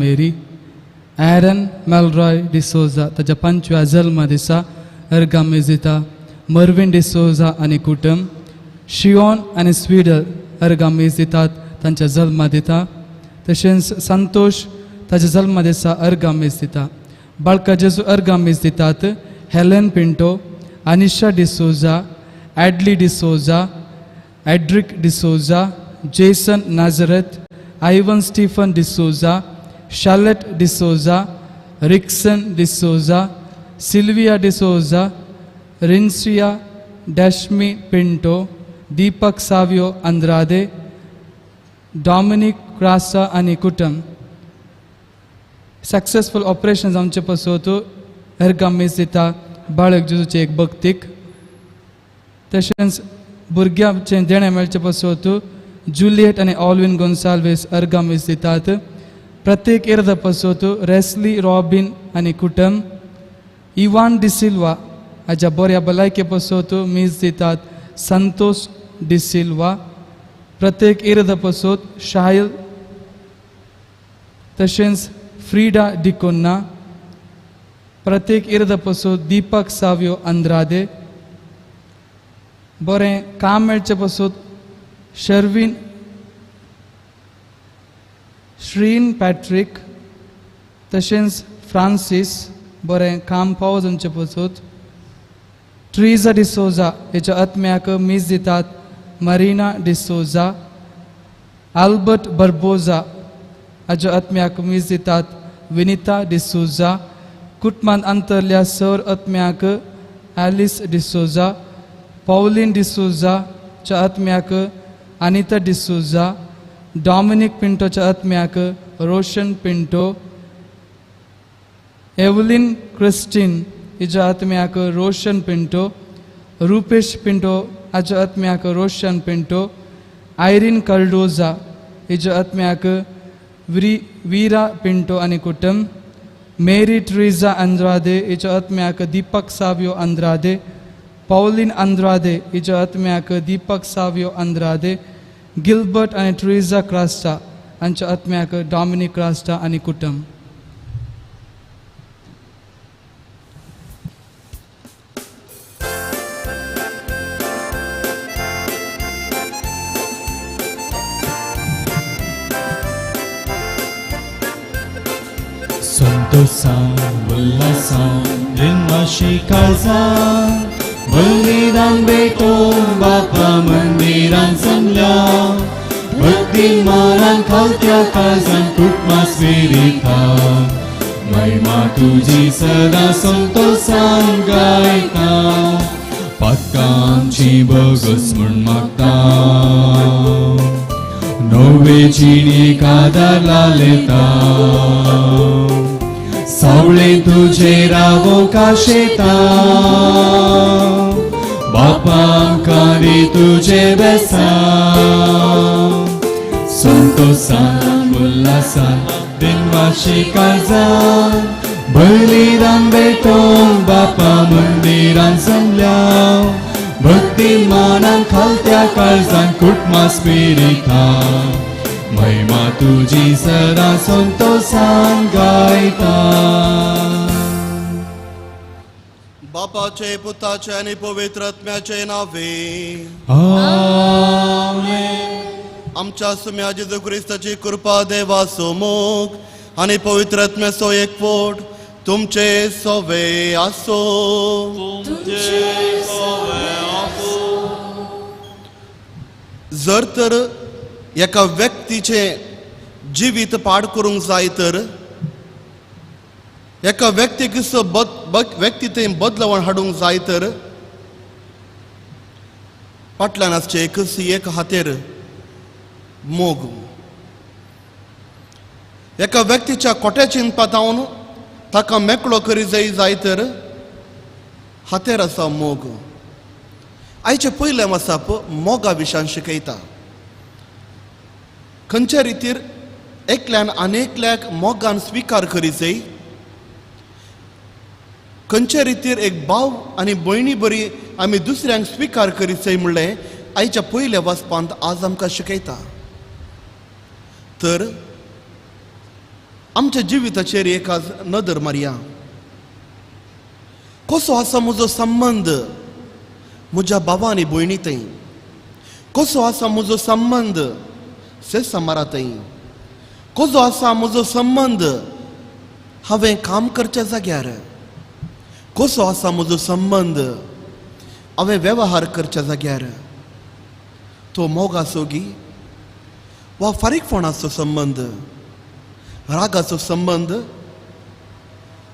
Mary एरन मेलरॉय डिसोजा ताच्या पंचव्या जल्म दिसा अर्गां मेजिता मर्विन डिसोजा आनी कुटुंब शिओन आनी स्वीडल अर्गां मेज दितात तांच्या जल्मा दिता तशेंच संतोश ताच्या जल्मा दिसा अर्गां मेज दिता बाळका जेजू अर्गां मेज दितात Helen Pinto Anisha D'Souza Adley D'Souza Edric D'Souza Jason Nazareth Ivan Stephen D'Souza Charlotte D'Souza Rickson D'Souza Sylvia D'Souza Rinsia Dashmi Pinto Deepak Savio Andrade Dominic Crasa आनी कुटुंब सक्सेसफूल ऑपरेशन जावचे पासत हेरगां मीस दिता बाळक जेजूचे एक भक्तीक तशेंच भुरग्यांचें देणें मेळचें पासत जुलियट आनी ऑलविन गोन्साल्वीस अर्गां मीस दितात प्रत्येक इर्द पासत रेस्ली रॉबीन आनी कुटुंब इवान डिसिल्वा हाच्या बऱ्या भलायके पासत मीस दितात संतोष डिसिल्वा प्रत्येक इर्द पासत शायल तशेंच फ्रिडा डिकोन्ना प्रत्येक इर्द पासत दीपक साव्यो अंद्रादे बरें काम मेळचें पासत शर्विन श्रीन पॅट्रीक तशेंच फ्रांसीस बरें काम पावो जावचें पासत ट्रिजा डिसोजा हेच्या आत्म्याक मीस दितात मरिना डिसोजा आल्बर्ट बर्बोजा हाच्या आत्म्याक मीस दितात विनिता डिसोजा कुटुंबांत अंतरल्या सर आत्म्याक एलिस डिसोजा पॉवलीन डिसोजाच्या आत्म्याक अनिता डिसोजा डॉमिनीक पिंटोच्या आत्म्याक रोशन पिंटो एवलीन क्रिस्टीन हिच्या आत्म्याक रोशन पिंटो रुपेश पिंटो हाच्या आत्म्याक रोशन पिंटो आयरीन कर्डोजा हिच्या आत्म्याक वीरा पिंटो आनी कुटुंब मेरी ट्रिजा अंद्रादे हिच्या आत्म्याक दीपक साव्यो अंद्रादे पॉवलीन अंद्रादे हिच्या आत्म्याक दीपक साव्यो अंद्रादे गिल्बर्ट आनी ट्रिजा क्रास्टा हांच्या आत्म्याक डॉमिनीक क्रास्टा आनी कुटुंब. संतोषान उल्हासान दिनवाशी काळजान बलिदान भेटोवन बापा मंदिरान जमल्या भक्ती मानान खालत्या काळजान कुटुंबा स्पिरितान महिमा तुजी सदा संतोषान गायता पातकां आमची भोगस म्हूण मागता नवे जिणेक आदार लायता सावळे तुजे रावो काशेता बापा आमकां दी तुजे बेसांव संतोषान उल्हासान दिनवाशी काळजान बलिदान भेटोवन बापा मंदिरान जमल्या भक्ती मानान खालत्या काळजान कुटुंबा स्पिरितान महिमा तुजी सदा संतोषान गायता. बापाचे पुताचे आनी पवित्र आत्म्याचे नावे आमेन. आमच्या सुम्या जेजू क्रिस्ताची कृपा देवाचो मोग आनी पवित्र आत्म्याचो एकवट तुमचे सवे आसो. जर तर एका व्यक्तीचें जिवीत पाड करूंक जाय तर एका व्यक्तीक व्यक्ती थंय बदलावण हाडूंक जाय तर फाटल्यान आसचें एकच एक हातेर मोग. एका व्यक्तीच्या कोट्या चिंतपात हांव ताका मेकळो करी जाय जाय तर हातेर आसा मोग. आयचें पयलें वाचप मोगा विशयान शिकयता. खंयच्या रितीर एकल्यान आनी एकल्याक मोगान स्विकार करी जाय, खंयच्या रितीर एक भाव आनी भयणी बरी आमी दुसऱ्यांक स्विकार करी जाय म्हणलें आयच्या पयल्या वाचपांत आज आमकां शिकयता. तर आमच्या जिविताचेर एक आज नदर मारया. कसो आसा म्हजो संबंद म्हज्या बाबा आनी भयणी थंय? कसो आसा म्हजो संबंद सेसामारा थंय? कसो आसा म्हजो संबंद हांवें काम करच्या जाग्यार? कसो आसा म्हजो संबंद हांवें वेव्हार करच्या जाग्यार? तो मोगाचो गी वा फारीकपणाचो संबंद, रागाचो संबंद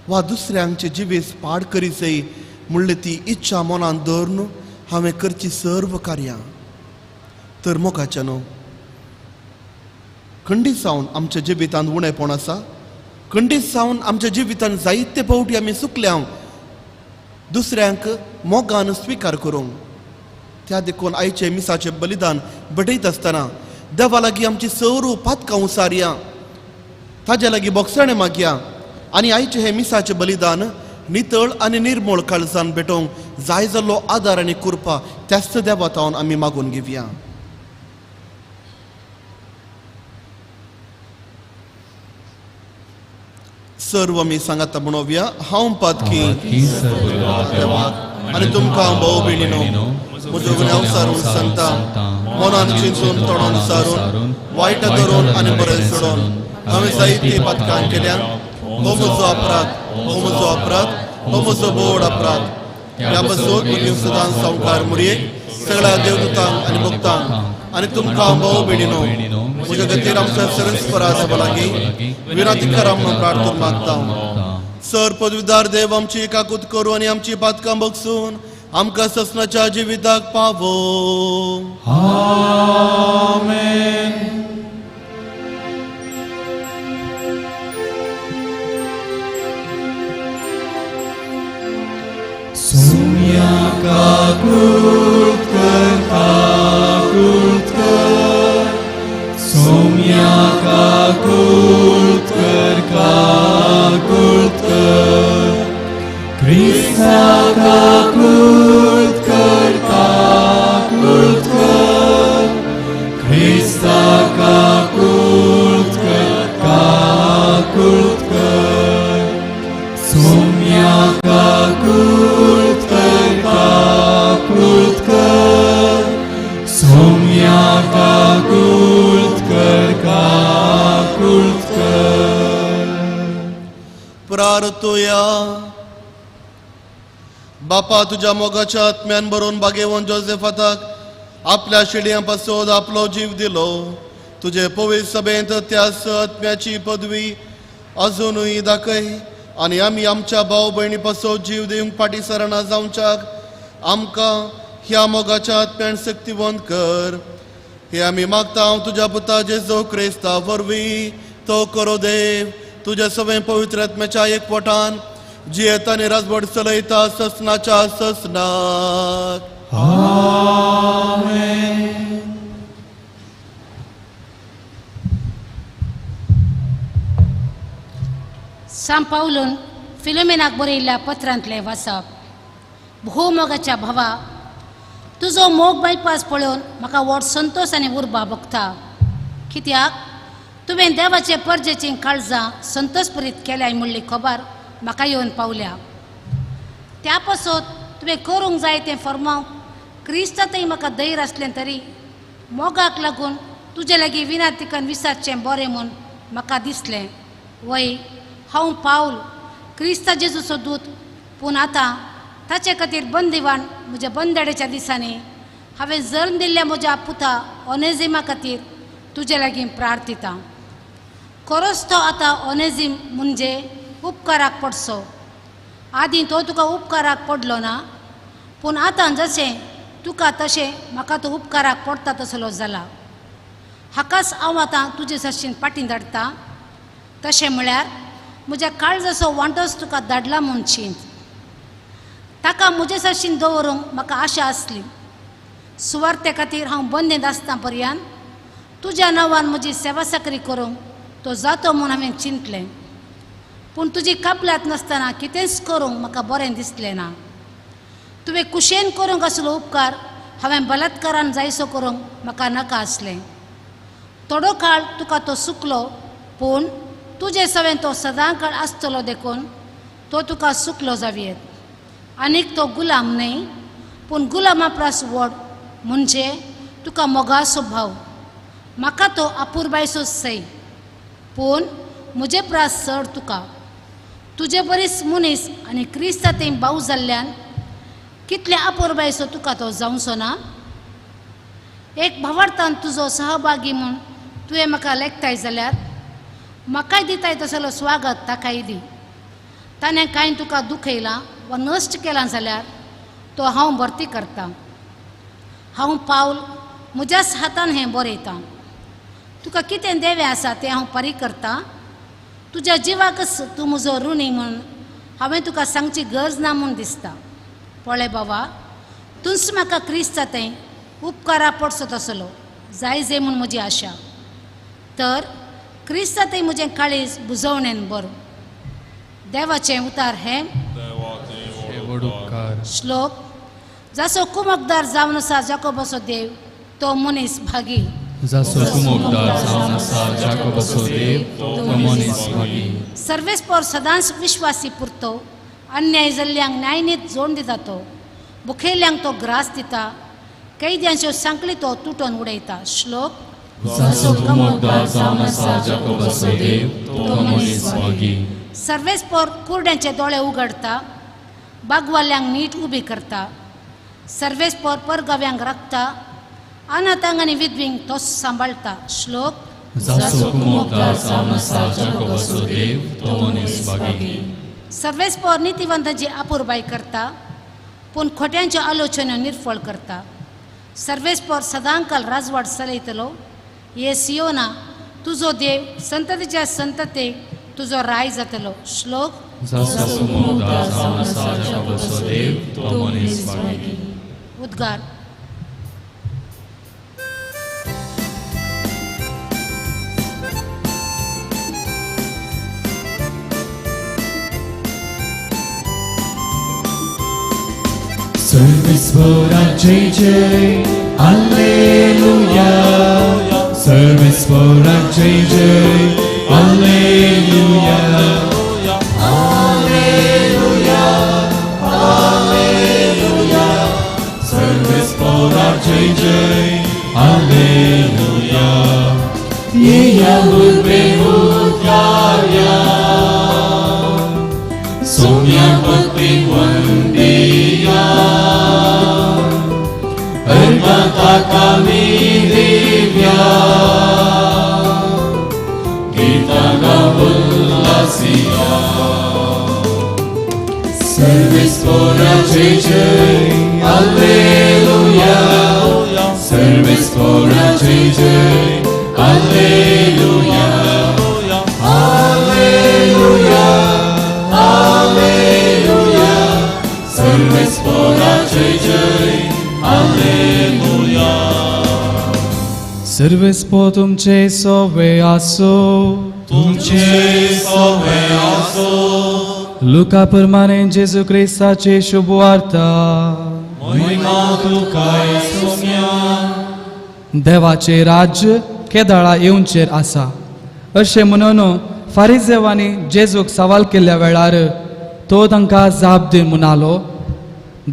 वा दुसऱ्यांचे जिवीस पाड करीचय म्हणले ती इच्छा मनान धरून हांवें करची सर्व कार्यां. तर मोगाच्या न्हू खंडीत जावन आमच्या जिवितांत उणेपण आसा, खंडीत जावन आमच्या जिवितांत जायते फावटी आमी चुकल्या दुसऱ्यांक मोगान स्विकार करूंक. त्या देखून आयचे मिसाचें बलिदान भेटयत आसतना देवा लागीं आमची सर्व पातकां उसारया, ताजे लागीं बोगसणें मागया आनी आयचें हें मिसाचें बलिदान नितळ आनी निर्मळ काळजान भेटोवंक जाय जाल्लो आदार आनी कृपा त्याच देवा तावन आमी मागून घेवया. सर्व आमी सांगाता म्हणोवया, हांव पातकी देवाक आनी तुमकां भाव भयणीनो म्हजो गुन्यांव सारून सांगता, मनान चिंतून तोंडान सारून वायट धरून आनी बरें सोडून हांवें जायतीं पातकां केल्या. हो म्हजो अपराध, हो म्हजो अपराध, हो म्हजो बोड अपराध. ह्या पासून म्हजी सदां सावकार मुरयेक सगळ्या देवदूतांक आनी भक्तांक आनी तुमकां भाव भयणीनो म्हज्या खातीर आमच्या सरस्परा देवा लागीं विनंती करा म्हणून प्रार्थना मागता. सर पदवीदार देव आमची काकूत करूं आनी आमची पातकां बगसून आमकां ससनाच्या जिविताक पावो. आमेन. सोम्या काकूत कर, काकूत कर, सोम्या काकूत कर, काकूत कर, क्रिस्ता काकूत कर, काकूत कर, क्रिस्ता काकूत कर, काकूत कर, सोम्या काकूत कर, काकूत कर, सोम्या काकूत कर, काकूत कर. प्रार्थुया. बापा तुज्या मोगाच्या आत्म्यान भरून बागेवन जोसेफाताक आपल्या शिडयां पासून आपलो जीव दिलो. तुजे पवित्र सभेंत त्या आत्म्याची पदवी अजुनूय दाखय आनी आमी आमच्या भाव भयणी पासून जीव दिवंक फाटीं सरना जावच्याक आमकां ह्या मोगाच्या आत्म्यान शक्तिवंत कर. हे आमी मागता हांव तुज्या पुता जेजू क्रिस्ता वरवीं. तो करो देव तुज्या सगळें पवित्र आत्म्याच्या एकवटान जियेता आनी राजवट चलयता ससनाच्या ससनाक. आमेन. सांत पावलून फिलोमेनाक बरयल्ल्या पत्रांतलें वाचप. भोवमोगाच्या भावा, तुजो मोग बायपास पळोवन म्हाका व्हड संतोश आनी उर्बा भोगता. कित्याक तुवें देवाचे परजेचीं काळजां संतोषभरीत केल्याय म्हणली खबर म्हाका येवन पावल्या. त्या पासत तुवें करूंक जाय तें फर्मावंक क्रिस्तांतय म्हाका धैर्य आसलें तरी मोगाक लागून तुजे लागीं विनातिकन विसारचें बरें म्हूण म्हाका दिसलें. वय, हांव पावल क्रिस्ता जेजूचो दूत, पूण आतां ताचे खातीर बंदिवान म्हज्या बंदडेच्या दिसांनी हांवें जल्म दिल्ल्या म्हज्या पुता ओनेझिमा खातीर तुजे लागीं प्रार्थिता. खरोच तो आतां ओनेझीम म्हणजे उपकाराक पडसो. आदीं तो तुका उपकाराक पडलो ना, पूण आतां जशें तुका तशें म्हाका तो उपकाराक पडटा तसलो जाला. हाकाच हांव आतां तुजे सरशीन फाटीं धाडटा. तशें म्हळ्यार म्हज्या काळजाचो वांटोच तुका धाडला म्हूण चिंत. ताका म्हजे सरशीन दवरूंक म्हाका आशा आसली. सुवार्ते खातीर हांव बंदेंत आसता पर्यंत तुज्या नांवान म्हजी सेवा साकरी करूंक तो जातो म्हूण हांवें चिंतलें. पूण तुजी कबलात नासतना कितेंच करूंक म्हाका बरें दिसलें ना. तुवें कुशेन करूंक आसलो उपकार हांवें बलात्कारान जायसो करूंक म्हाका नाका आसलें. थोडो काळ तुका तो सुकलो, पूण तुजे सवें तो सदांकाळ आसतलो देखून तो तुका सुकलो जावयेत. आनीक तो गुलाम न्हय पूण गुलामा परस व्हड म्हणजे तुका मोगाचो भाव. म्हाका तो अपुरबायचो सय पूण म्हजे परस चड तुका. तुजे बरीच मनीस आनी क्रिस्ता थंय भाव जाल्ल्यान कितले अपुरबायचो तुका तो जावचो ना. एक भावार्थान तुजो सहभागी म्हूण तुवें म्हाका लेखताय जाल्यार म्हाकाय दिताय तसलो स्वागत ताकाय दी. ताणें कांय तुका दुखयलां वा नश्ट केलां जाल्यार तो हांव भरती करतां. हांव पावल म्हज्याच हातान हें बरयतां. तुका कितें देवें आसा तें हांव फारीक करतां. तुज्या जिवाकच तूं म्हजो ऋणी म्हूण हांवें तुका सांगची गरज ना म्हूण दिसता. पळय बाबा, तूंच म्हाका क्रिस्ता थंय उपकारा पडसो तसलो जाय जे म्हूण म्हजी आशा. तर क्रिस्ता थंय म्हजें काळीज बुजवणेन बरो. देवाचें उतार हें. श्लोक. जासो कुमकदार जावन आसा जाकोबाचो देव तो मनीस भागी. जासो कुमकदार जावन आसा जाकोबाचो देव तो मनीस भागी. सर्वेस्पोर सदांच विश्वासी पुरतो. अन्याय जाल्ल्यांक न्यायनीत जोड दिता तो. बुखेल्यांक तो ग्रास दिता. कैद्यांच्यो सांकळी तो तुटोन उडयता. श्लोक. जासो कुमकदार जावन आसा जाकोबाचो देव तो मनीस भागी. सर्वेस्पोर कुरड्यांचे दोळे उगडता. बागवाल्यांक नीट उबी करता. सर्वेस्पोर परगाव्यांक राखता. अनाथांक आनी विधवींक तो सांबाळटा. श्लोक. जासो कुमकदार जावन आसा जाकोबाचो देव तो मनीस भागी. सर्वेस्पोर नितिवंतांची अपुरबाय करता पूण खोट्यांच्यो आलोचन्यो निर्फळ करता. सर्वेस्पोर सदांकाल राजवाड चलयतलो. हे सियोना, तुजो देव संततीच्या संततेक तुजो राय जातलो. श्लोक. जासो कुमकदार जावन आसा जाकोबाचो देव तो मनीस भागी. उद्गार. सर्वेस्पोरा जय जय हालेलुया. सर्वेस्पोरा जय जय हालेलुया. हालेलुया हालेलुया. सर्वेस्पोरा जय जय हालेलुया. येया उर्बे उद्गार्या सोम्या भक्ती वंदिया. अर्घता कामी दिव्या गीता गावुल्लासिया. सर्वेस्पोरा जय जय हालेलुया. सर्वेस्पोरा जय जय हालेलुया. हालेलुया हालेलुया. सर्वेस्पोरा जय जय हालेलुया. सर्वेस्पोर तुमचे सोवे आसो. तुमचे सोवे आसो. लुका प्रमाणे जेजू क्रिस्ताची शुभवार्ता. महिमा तुका सोम्या. देवाचें राज्य केदळा येवचेर आसा अशें म्हणून फारिजेवांनी जेजूक सवाल केल्ल्या वेळार तो तांकां जाप दिवन म्हणालो,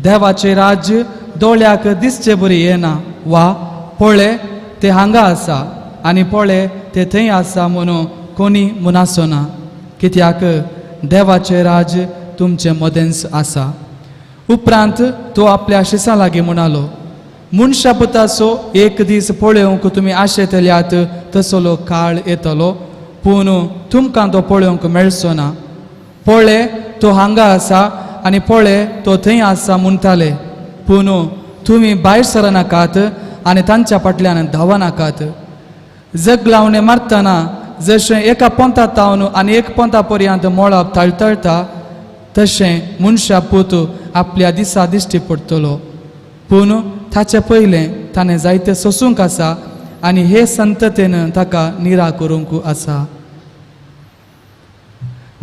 देवाचें राज्य दोळ्याक दिसचे बरी येना वा पळय ते हांगा आसा आनी पळय ते थंय आसा म्हणून कोणी म्हणाचो ना, कित्याक देवाचें राज्य तुमचे मदेंच आसा. उपरांत तो आपल्या शिसां लागीं म्हणालो, मनशा पुताचो एक दीस पळोवंक तुमी आशेतल्यात तसलो काळ येतलो पूण तुमकां तो पळोवंक मेळचो ना. पळय तो हांगा आसा आनी पळय तो थंय आसा म्हणटाले पूण तुमी भायर सरनाकात आनी तांच्या फाटल्यान धांवनाकात. जगलावणे मारतना जशें एका पोंता तावन आनी एक पोंता पर्यंत मोळप तळतळटा तशें मनशा पूत आपल्या दिसा दिश्टी पडटलो. पूण ताचे पयलें ताणें जायते सोसूंक आसा आनी हे संततेन ताका निरा करूंक आसा.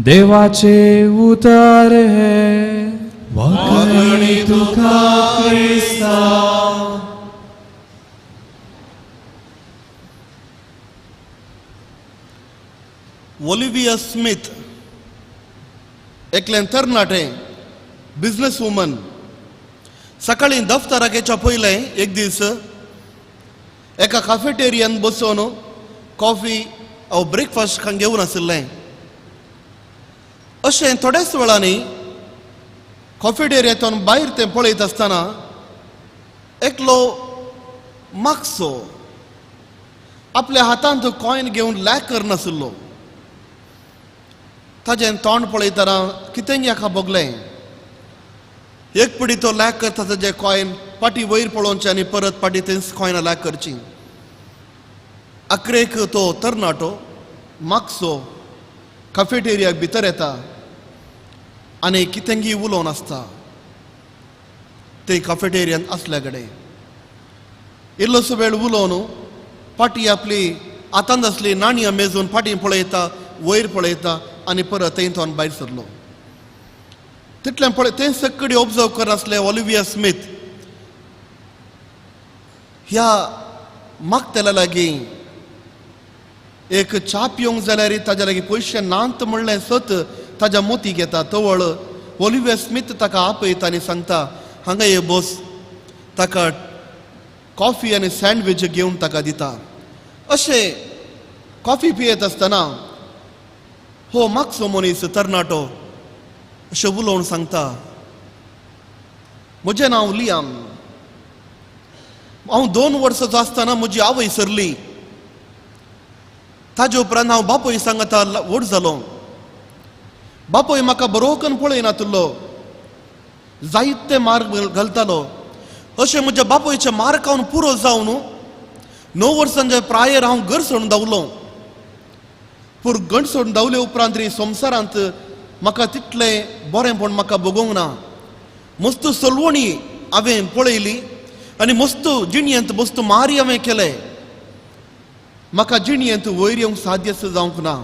देवाचे उतर हे. वाखणी तुका क्रिस्ता. ओलिविया स्मिथ एकलें तरणाटें बिजनस वुमन सकाळीं दफ्तराक येच्या पयलें एक दीस एका काफेटेरियान बसून कॉफी हांव ब्रेकफास्ट घेवन आशिल्लें. अशें थोड्याच वेळांनी कॉफेटेरियांतून भायर तें पळयत आसतना एकलो मागसो आपल्या हातांत कॉयन घेवन लॅक करनाशिल्लो. ताजें तोंड पळयतना कितें हाका भोगलें. एक पिडी तो लॅक करता ताजें कॉयन फाटीं वयर पळोवचें आनी परत फाटीं तेंच कॉयनां लॅक करची. अकरेक तो तरणाटो मागसो कॅफेटेरियाक भितर येता आनी कितेंगी उलोवन आसता ते कॅफेटेरियांत आसल्या कडेन. इल्लोसो वेळ उलोवन फाटीं आपली हातांत आसली नाणयां मेजून फाटीं पळयता वयर पळयता आनी परत थंय थोन भायर सरलो. तितलें पळय तें सगळी ऑब्जर्व करनासलें ओलिविया स्मिथ ह्या मागतल्या लागीं एक च्या पिवंक जाल्यार ताज्या लागीं पयशे नात म्हणलें सत ताज्या मोतीक येता. तवळ ओलिविया स्मिथ ताका आपयता आनी सांगता हांगा ये बस. ताका कॉफी आनी सँडवीच घेवन ताका दिता. अशें कॉफी पियेत आसतना हो मागसो मनीस तरणाटो अशें उलोवन सांगता म्हजें नांव लियाम, हांव 2 वर्सांचो आसतना म्हजी आवय सरली. ताजे उपरांत हांव बापूय सांगता व्हड जालो. बापूय म्हाका बरोकन पळयनातलो, जायते मार्ग घालतालो. अशें म्हज्या बापूयच्या मार खावन पुरो जावन 9 वर्सांच्या प्रायेर हांव घर सोडून धांवलो. पूण घर सोडून धांवले उपरांत रे संवसारांत म्हाका तितलें बरेंपण म्हाका भोगोवंक ना. मस्त सलवणी हांवें पळयली आनी मस्त जिणयेंत मस्त मारी हांवें केले. म्हाका जिणयेंत वयर येवंक साध्य जावंक ना.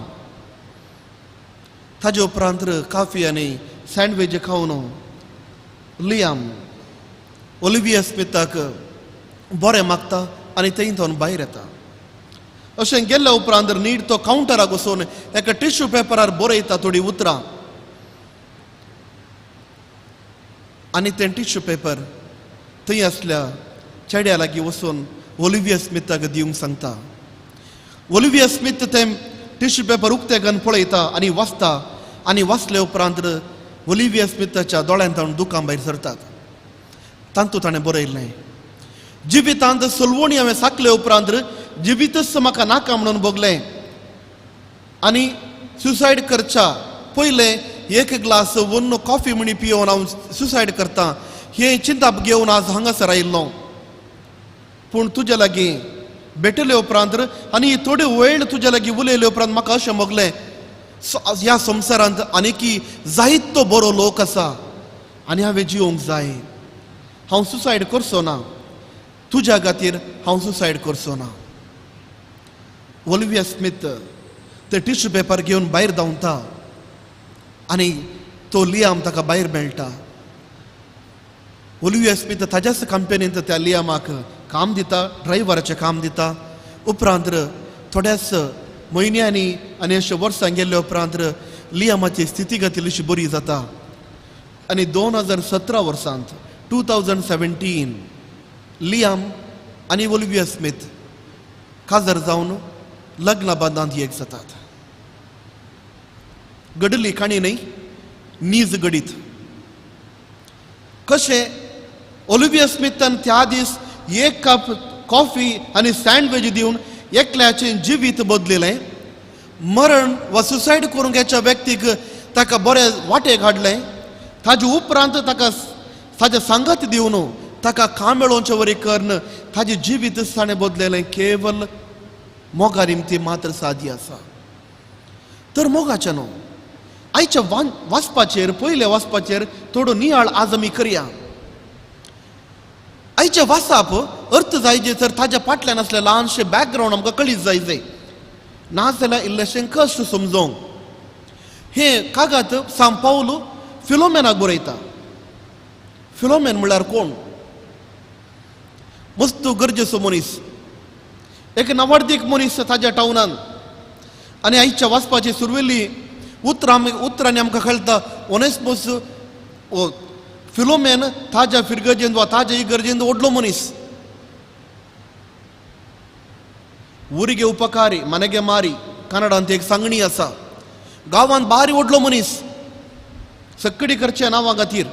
ताजे उपरांत काफी आनी सँडवीच खावन लियाम ओलिविया स्मिथाक बरें मागता आनी थंय थोन भायर येता. अशें गेल्ल्या उपरांत नीट तो कावंटराक वचून एका टिश्यू पेपरार बरयता थोडीं उतरां आनी तें टिश्यू पेपर थंय आसल्या चेड्या लागीं वचून ओलिविया स्मिथाक दिवंक सांगता. ओलिविया स्मिथ तें टिश्यू पेपर उक्तें करून पळयता आनी वाचता आनी वाचले उपरांत ओलिविया स्मिथाच्या दोळ्यांत दुकां भायर सरतात. तातूंत ताणें बरयल्लें जिवितांत सलवणी हांवें साकले उपरांत जिवीतच म्हाका नाका म्हणून भोगलें आनी सुसायड करच्या पयलें एक ग्लास वन्न कॉफी म्हणी पियोवन हांव सुसायड करता हें चिंताप घेवन आज हांगासर आयिल्लो. पूण तुज्या लागीं भेटले उपरांत आनी थोडे वेळ तुज्या लागीं उलयले उपरांत म्हाका अशें भोगलें ह्या संवसारांत आनीकी जायतो बरो लोक आसा आनी हांवें जिवंक जाय. हांव सुसायड करचो ना, तुज्या खातीर हांव सुसायड करचो ना. ओलिविया स्मिथ ते टिश्यू पेपर घेवन भायर धांवता आनी तो लियाम ताका भायर मेळटा. ओलिविया स्मिथ ताज्याच कंपनींत त्या लियामाक काम दिता, ड्रायव्हराचें काम दिता. उपरांत थोड्याच म्हयन्यांनी आनी अशें वर्सां गेल्ल्या उपरांत लियामाची स्थितीगती अशी बरी जाता आनी 2017 वर्सांत 2017 लियाम आनी ओलिविया स्मिथ काजार जावन लग्न बांदांत एक जातात. घडली काणी न्हय, नीज घडीत. कशें ओलिविया स्मिथान त्या दीस एक कप कॉफी आनी सँडवीच दिवन एकल्याचें जिवीत बदलिलें. मरण वा सुसायड करूंक घेच्या व्यक्तीक ताका बरें वाटेक हाडलें. ताजे उपरांत ताका ताजें सांगात दिवन ताका काम मेळोवचे वरी करून ताजें जिवीत ताणें बदलेलें. केवल मोगा निमती मात्र सादी आसा. तर मोगाचें न्हू आयच्या वाचपाचेर पयल्या वाचपाचेर थोडो नियाळ आज आमी करया. आयचें वाचप अर्थ जायजे तर ताज्या फाटल्यान आसलें ल्हानशें बॅकग्रावंड आमकां कळीत जायजे, नाजाल्यार इल्लेशें कश्ट समजोवंक. हें कागद सांव पावल फिलोमेनाक बरयता. फिलोमेन म्हणल्यार कोण? मस्त गरजेचो मनीस, एक नवार्दीक मनीस ताज्या टावनान. आनी आयच्या वाचपाची सुरवेली उतरांनी आमकां कळटा ओनेस्मस फिलोमेन ताज्या फिरगर्जेंत वा ताज्या इगर्जेंत व्हडलो मनीस. उरिगे उपकारी मनगे मारी कन्नडांत एक सांगणी आसा. गांवांत बारी व्हडलो मनीस सक्कडी करच्या नांवा खातीर,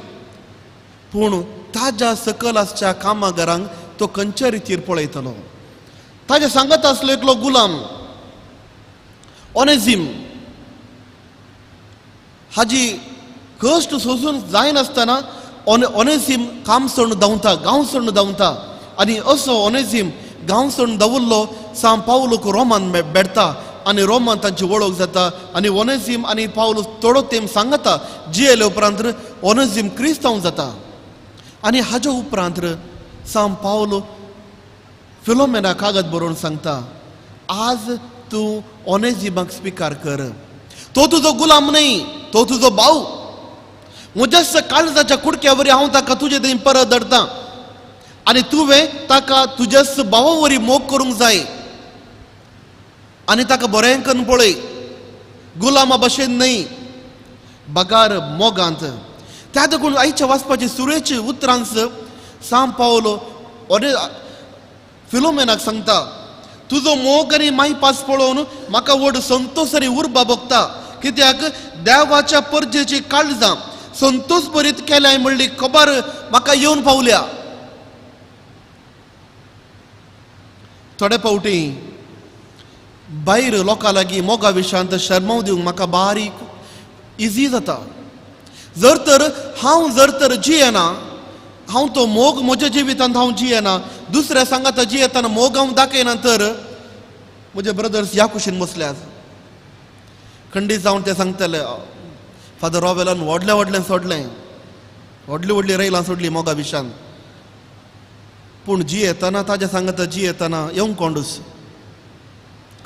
पूण ताज्या सकल आसच्या कामागारांक तो खंयच्या रितीर पळयतलो. ताज्या सांगत आसलो एकलो गुलाम ओनेझीम हाजी कश्ट सोसून जायनासतना ओनेझीम काम सोडून धांवता, गांव सोडून धांवता. आनी असो ओनेझीम गांव सोडून धांवल्लो सांव पावलूक रोमान भेटता आनी रोमान तांची वळख जाता. आनी ओनेझीम आनी पावलू थोडो तेंप सांगता जियेले उपरांत ओनेझीम क्रिस्तांव जाता. आनी हाज्या उपरांत सांव पावलू फिलोमेना कागद बरोवन सांगता, आज तूं ओनेझीमाक स्विकार कर, तो तुजो गुलाम न्हय, तो तुजो भाव. म्हज्याच काळजाच्या कुडक्या वरी हांव ताका तुजे थंय परत धाडटा आनी तुवें ताका तुज्याच भावा वरी मोग करूंक जाय आनी ताका बरें करून पळय, गुलामा भशेन न्हय, बगार मोगांत. त्या देखून आयच्या वाचपाची सुरेची उतरांच सांव पावलो फिलोमेनाक सांगता, तुजो मोग आनी मायपास पळोवन म्हाका व्हड संतोश आनी उर्बा भोगता, कित्याक देवाच्या परजेची काळजां संतोष भरीत केल्याय म्हणली खबर म्हाका येवन पावल्या. थोडे फावटी भायर लोकां लागीं मोगा विशयांत शर्माव दिवंक म्हाका बारीक इजी जाता. जर तर हांव जर तर जियेना, हांव तो मोग म्हज्या जिवितांत हांव जियेना, दुसऱ्या सांगाता जियेतना मोग हांव दाखयना, तर म्हजे ब्रदर्स ह्या कुशीन बसल्यात खंडीत जावन ते सांगतले, फादर रॉवेलान व्हडलें व्हडलें सोडलें, व्हडली व्हडली रैलां सोडली मोगा विशान, पूण जियेतना ताज्या सांगाता जियेतना येवंक कोंडूस.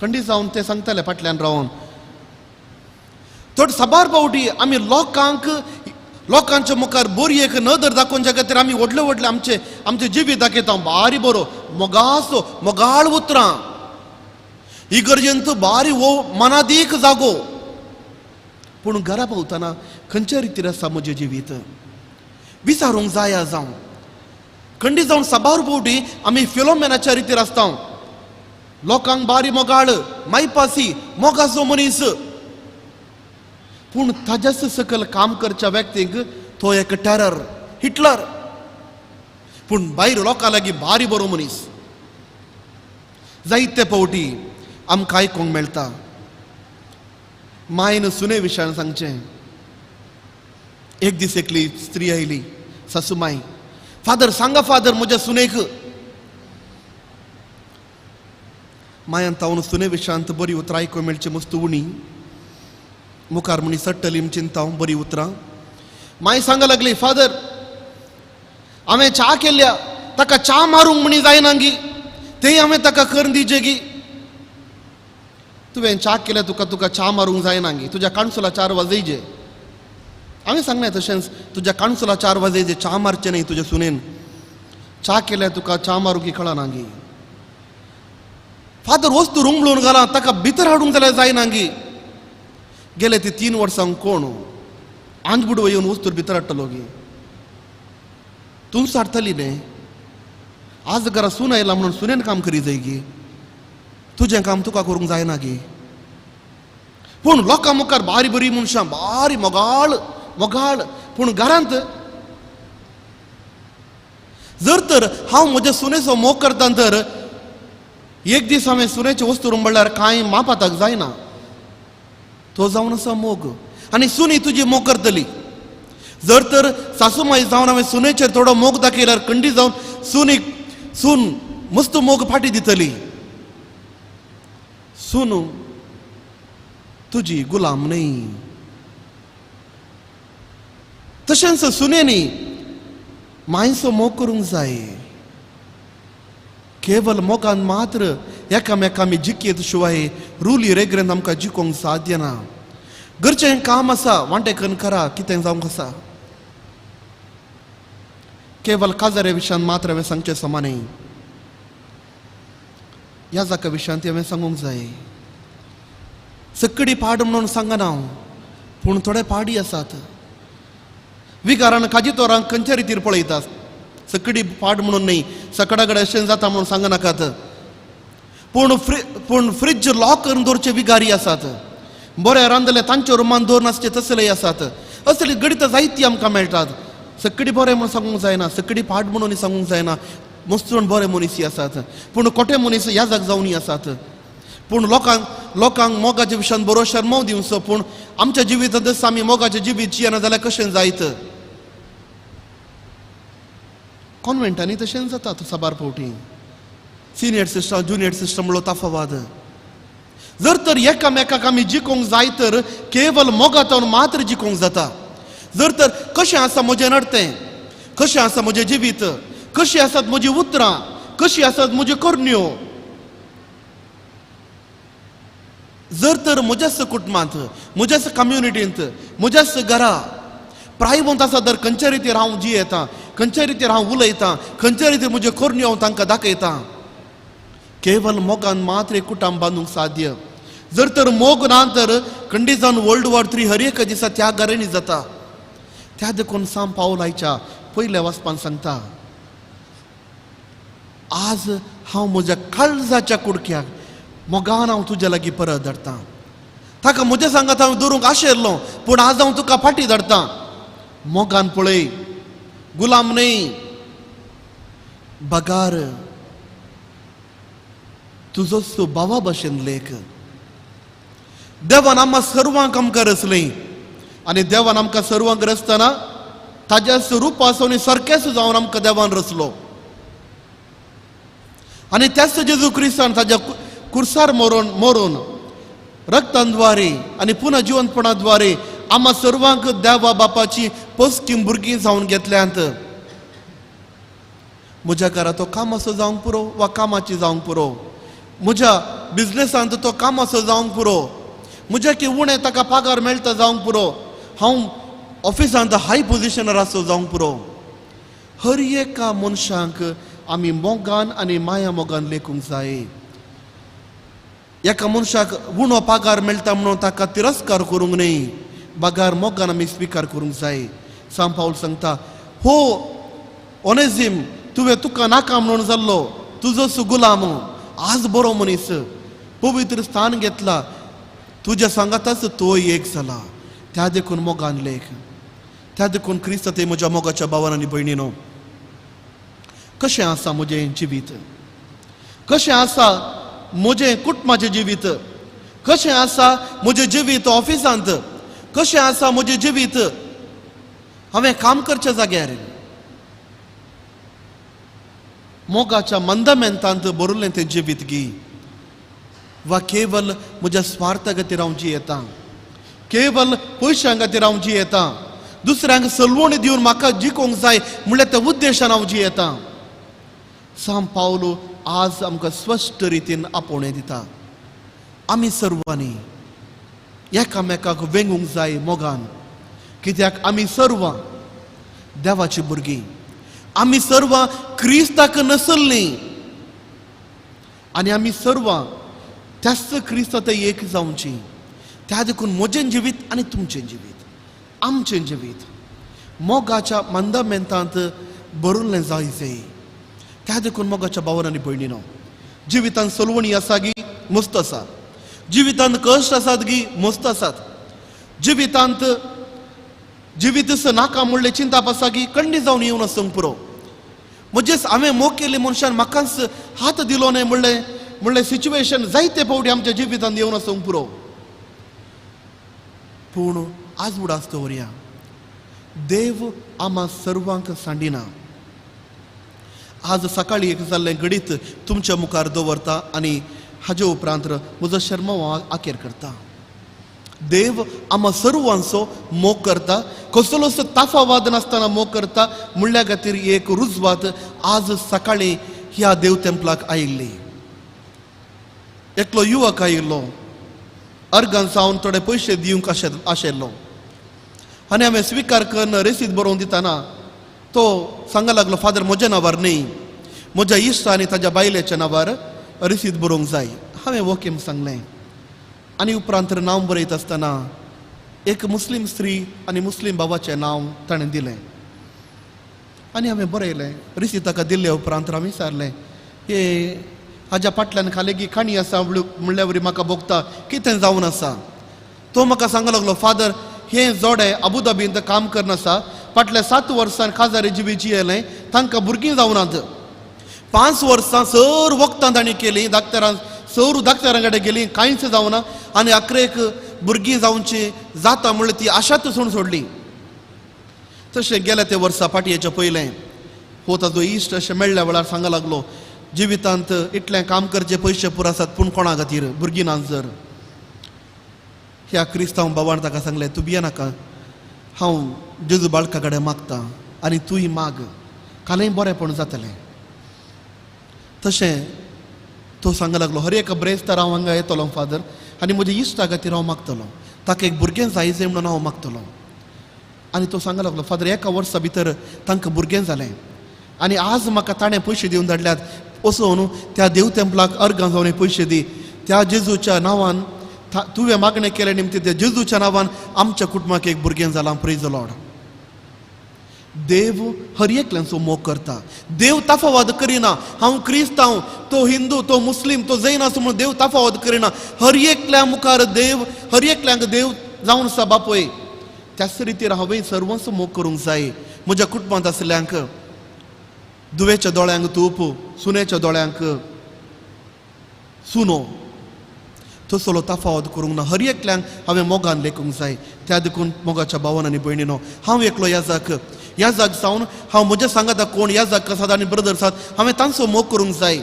खंडीत जावन ते सांगतले फाटल्यान रावन. थोड साबार फावटी आमी लोकांक लोकांच्या मुखार बरी एक नदर दाखोवच्या खातीर आमी व्हडले व्हडले आमचे आमचे जिवीत दाखयता, बारी बरो मोगासो मोगाळ उतरां, इगर्जेंत बारी वो मनादीक जागो, पूण घरा पावतना खंयच्या रितीर आसा म्हजें जिवीत विचारूंक जाया जावं. खंडीत जावन साबार फावटी आमी फिलोमेनाच्या रितीर आसता, लोकांक बारी मोगाळ मायपासी मोगाचो मनीस, पूण ताज्याच सकल काम करच्या व्यक्तींक तो एक टेरर हिटलर, पूण भायर लोकां लागीं बारी बरो मनीस. जायते फावटी आमकां आयकूंक मेळटा मायन सुने विशयान सांगचें. एक दीस एकली स्त्री आयली, सासू माय, फादर सांगा फादर म्हज्या सुनेक. मायान तावन सुने विशयांत बरी उतरां आयकूंक मेळची मस्त उणी मुखार म्हणी सट्टली चिंता बरी उतरां. माय सांगा लागली, फादर हांवें च्या केल्या, ताका च्या मारूंक म्हणी जायना गी, तें हांवें ताका करून दिजे गी. तुवें च्या केल्या, तुका तुका च्या मारूंक जायना गी, तुज्या काणसुला 4 वाजयजे. हांवें सांगलें तशेंच, तुज्या काणसुला 4 वाजयजे, च्या मारचें न्हय तुज्या सुनेन, च्या केल्या तुका च्या मारूंक कळना गी. फादर वस्तू रुंगळून घाला, ताका भितर हाडूंक जाल्यार जायना गी. गेले ती 3 वर्सां कोण आंजबुडो येवन वस्तूर भितर हाडटलो गी, तूं हाडटली न्हय, आज घरा सून आयला म्हणून सुनेन काम करी जाय गी, तुजें काम तुका करूंक जायना गी. पूण लोकां मुखार बारी बरी मनशां, बारी मोगाळ मोगाळ, पूण घरांत जर तर हांव म्हज्या सुनेचो मोग करता तर एक दीस हांवें सुनेचे वस्तू म्हणल्यार कांय मापाताक जायना, तो जावन आसा मोग. आनी सुनी तुजी मोग करतली. जर तर सासूमाई जावन हांवें सुनेचेर थोडो मोग दाखयल्यार खंडीत जावन सुनीक सून मस्त मोग फाटी दितली. सून तुजी गुलाम न्हय. तशेंच सुनेनी मायसो मोग करूंक जाय. केवल मोगान मात्र एकामेका आमी जिखयत शिवाय रुली रेग्रेन आमकां जिखोवंक साध्य ना. घरचें काम आसा वांटेकन करा, कितें जावंक आसा. केवल काजारे विशयान मात्र हांवें सांगचें समा न्हय, ह्या जाका विशयांत हांवें सांगूंक जाय. सकडी पाड म्हणून सांगना हांव, पूण थोडे पाडी आसात. विगारान काजितोरांक खंयच्या रितीर पळयतात. सकडी पाड म्हणून न्हय, सकडा कडेन अशें जाता म्हणून सांगनाकात. पूण पूण फ्रिज लॉक करून दवरचे विगारी आसात. बरें रांदले तांच्या रुमान दवर नासचे तसलेय आसात. असली गणितां जायती आमकां मेळटात. सकडी बरें म्हणून सांगूंक जायना, सकडी पाड म्हणून सांगूंक जायना. मस्तून बरे मनीस आसात, पूण कोटे मनीस याजक जावनी आसात. पूण लोकांक मोगाच्या विशयान बरो शर्माव दिवचो, पूण आमच्या जिवितांत आमी मोगाच्या जिवीत जियेना जाल्यार कशें जायत? कॉन्वेंटांनी तशेंच जाता साबार फावटी. सिनियर सिस्टर ज्युनियर सिस्टर म्हणलो तफावत. जर तर एकामेकाक आमी जिखोंक जाय तर केवल मोगांत मात्र जिखोंक जाता. जर तर कशें आसा म्हजें नडतें, कशें आसा म्हजें जिवीत, कशीं आसात म्हजी उतरां, कशीं आसात म्हज्यो करण्यो, जर तर म्हज्याच कुटुंबांत, म्हज्याच कम्युनिटींत, म्हज्याच घरा प्रायवंत आसा तर खंयच्या रितीर हांव जियेतां, खंयच्या रितीर हांव उलयतां, खंयच्या रितीर म्हज्यो करण्यो हांव तांकां दाखयतां. केवल मोगान मात्र एक कुटुंब बांदूंक साध्य. जर तर मोग ना तर खंडीत जावन वर्ल्ड वॉर 3 हर एका दिसा त्या घरांनी जाता. त्या देखून सांत पावल आयच्या पयल्या वाचपान सांगता, आज हांव म्हज्या काळजाच्या कुडक्याक मोगान हांव तुज्या लागीं परत धाडटा. ताका म्हज्या सांगात हांव दवरूंक आशिल्लो, पूण आज हांव तुका फाटीं धाडटा. मोगान पळय, गुलाम न्हय, बगार तुजोच भावा भशेन लेख. देवान आमकां सर्वांक आमकां रचलीं आनी देवान आमकां सर्वांक रचतना ताज्या रुपाचो आनी सारकेंच जावन आमकां देवान रचलो. आनी त्याच जेजू क्रिस्तान ताज्या कुर्सार मरून मरून रक्तांद्वारे आनी पुनः जिवंतपणाद्वारे आम्हा सर्वांक देवा बापाची पोसकी भुरगीं जावन घेतल्यांत. म्हज्या घरा तो कामाचो जावंक पुरो वा कामाची जावंक पुरो, म्हज्या बिजनेसांत तो कामाचो जावंक पुरो, म्हज्या की उणें ताका पगार मेळटा जावंक पुरो, हांव ऑफिसांत हाय पोजिशनार आसो जावंक पुरो. हर एका मनशांक आमी मोगान आनी माया मोगान लेखूंक जाय. एका मनशाक उणो पगार मेळटा म्हणून ताका तिरस्कार करूंक न्हय, बगार मोगान आमी स्विकार करूंक जाय. सांत पावल सांगता, हो ओनेझीम तुवें तुका नाका म्हणून जाल्लो तुजो गुलाम आज बरो मनीस पवित्र स्थान घेतला, तुज्या सांगाताच तो एक जाला. त्या देखून मोगान लेख. त्या देखून क्रिस्त ते म्हज्या मोगाच्या भावान आनी भयणीनो, कशें आसा म्हजें जिवीत, कशें आसा म्हजें कुटुंबाचें जिवीत, कशें आसा म्हजें जिवीत ऑफिसांत, कशें आसा म्हजें जिवीत हांवें काम करच्या जाग्यार. मोगाच्या मंदमेंतांत भरिल्लें तें जिवीत गी वा केवल म्हज्या स्वार्था खातीर हांव जियेतां, केवल पयशां खातीर हांव जियेतां, दुसऱ्यांक सलवणी दिवन म्हाका जिखोंक जाय म्हणल्यार त्या उद्देशान हांव जियेतां. सांत पावलो आज आमकां स्पश्ट रितीन आपोवणें दिता, आमी सर्वांनी एकामेकाक वेंगूंक जाय मोगान, कित्याक आमी सर्वां देवाची भुरगीं, आमी सर्वां क्रिस्ताक नसल्लीं आनी आमी सर्वां त्याच क्रिस्ता एक जावची. त्या देखून म्हजें जिवीत आनी तुमचें जिवीत, आमचें जिवीत मोगाच्या मंदमेंतांत भरिल्लें जाय जाय. त्या देखून मोगाच्या भावान आनी भयणीनो, जिवितांत सलवणी आसा गी मस्त आसा, जिवितांत कश्ट आसात गी मस्त आसात, जिवितांत जिवीत नाका म्हणलें चिंताप आसा गी कंडी जावन येवन आसूंक पुरो. म्हजेच हांवें मोग केल्ले मनशान म्हाकाच हात दिलो न्हय म्हणलें म्हणलें सिच्युएशन जायते फावटी आमच्या जिवितांत येवन आसूंक पुरो. पूण आज उडास दवरया, देव आमा सर्वांक सांडिना. आज सकाळी एक जाल्लें घडीत तुमच्या मुखार दवरता आनी हाजे उपरांत म्हजो शर्माव आखेर करता. देव आमा सर्वांचो मोग करता, कसलोच ताफावाद नासतना मोग करता म्हणल्या खातीर एक रुजवात आज सकाळी ह्या देव तेंपलाक आयिल्ली. एकलो युवक आयिल्लो, अर्गान सावन थोडे पयशे दिवंक आशिल्लो आनी हांवें स्विकार करून रेसीद बरोवन दितना तो सांगा लागलो, फादर म्हज्या नांवार न्हय, म्हज्या इश्टा आनी ताज्या बायलेच्या नांवार रसीद बरोवंक जाय. हांवें ओके म्हूण सांगलें. आनी उपरांत नांव बरयत आसतना एक मुस्लीम स्त्री आनी मुस्लीम बाबाचें नांव ताणें दिलें आनी हांवें बरयलें. रिसीद ताका दिल्ले उपरांत हांवें विचारलें, हे हाज्या फाटल्यान खालेगी काणी आसा म्हणल्या वरी म्हाका भोगता, कितें जावन आसा? तो म्हाका सांगूंक लागलो, फादर हें जोडे अबुधाबींत काम करना आसा, फाटल्या 7 वर्सां खाजारी जिवी जियेलें, तांकां भुरगीं जावनात. 5 वर्सां सर वखदां तांणी केलीं, डाक्टरान सर डाक्टरां कडेन गेलीं, कांयच जावना आनी अकरेक भुरगीं जावची जाता म्हणल्यार ती आशाच सोडून सोडली. तशें गेल्या ते वर्सा पाटयेच्या पयलें हो ताजो इश्ट अशें मेळ्ळ्या वेळार सांगूंक लागलो, जिवितांत इतलें काम करचे पयशे पुरो आसात पूण कोणा खातीर, भुरगीं नात जर. ह्या क्रिस्तांव बाबान ताका सांगलें, तूं भियेनाका, हांव जेजू बाळका कडेन मागता आनी तूंय माग, कालय बरेंपण जातलें. तशें तो सांगूंक लागलो, हर एका ब्रेस्तार हांव हांगा येतलो फादर आनी म्हज्या इश्टा खातीर हांव मागतलो, ताका एक भुरगें जाय जाय म्हणून हांव मागतलो. आनी तो सांगूंक लागलो, फादर एका वर्सा भितर तांकां भुरगें जालें आनी आज म्हाका ताणें पयशे दिवन धाडल्यात, वचून त्या देव तेंपलाक अर्गां जावन पयशे दी, त्या जेजूच्या नांवान तुवें मागणें केलें निमतीं त्या जेजूच्या नांवान आमच्या कुटुंबाक एक भुरगें जालां. Praise the lord. देव हर एकल्यांचो मोग करता, देव तफावत करिना. हांव क्रिस्तांव, तो हिंदू, तो मुस्लीम, तो जैन आसूं म्हणून देव तफावत करिना. हर एकल्या मुखार देव, हर एकल्यांक देव जावन आसा बापूय. त्याच रितीर हांवें सर्वांचो मोग करूंक जाय. म्हज्या कुटुंबांत आसल्यांक, दुवेच्या दोळ्यांक तूप, सुनेच्या दोळ्यांक सुनो, तसलो तफावत करूंक ना. हर एकल्यांक हांवें मोगान लेखूंक जाय. त्या देखून मोगाच्या भावान आनी भयणीनो, हांव एकलो याजक, याजक जावन हांव म्हज्या सांगाता कोण याजक आसात आनी ब्रदर्स आसात, हांवें तांचो मोग करूंक जाय.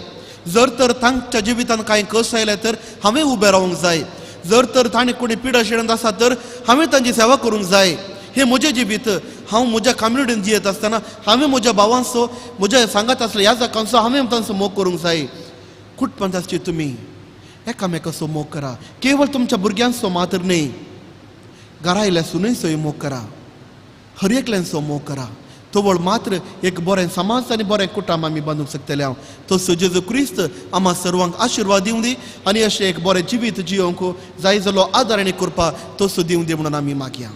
जर तर तांच्या जिवितांत कांय कश्ट आयले तर हांवें उबें रावंक जाय. जर तर तांणी कोणी पिडा शिडंत आसा तर हांवें तांची सेवा करूंक जाय. हें म्हजें जिवीत. हांव म्हज्या कम्युनिटीन जियेत आसतना हांवें म्हज्या भावांचो, म्हज्या सांगात आसल्या याजकांचो हांवें तांचो मोग करूंक जाय. कुटुंबांत आसची तुमी एकामेकाचो मोग करा, केवळ तुमच्या भुरग्यांचो मात्र न्हय, घरा आयल्या सुनयचोय मोग करा, हर एकल्यांचो मोग करा. तवळ मात्र एक बरें समाज आनी बरें कुटुंब आमी बांदूंक शकतले. हांव तसो जेजू क्रिस्त आमा सर्वांक आशिर्वाद दिवं दी आनी अशें एक बरें जिवीत जियोवंक जाय जालो आदार आनी कृपा तसो दिवं दी म्हणून आमी मागया.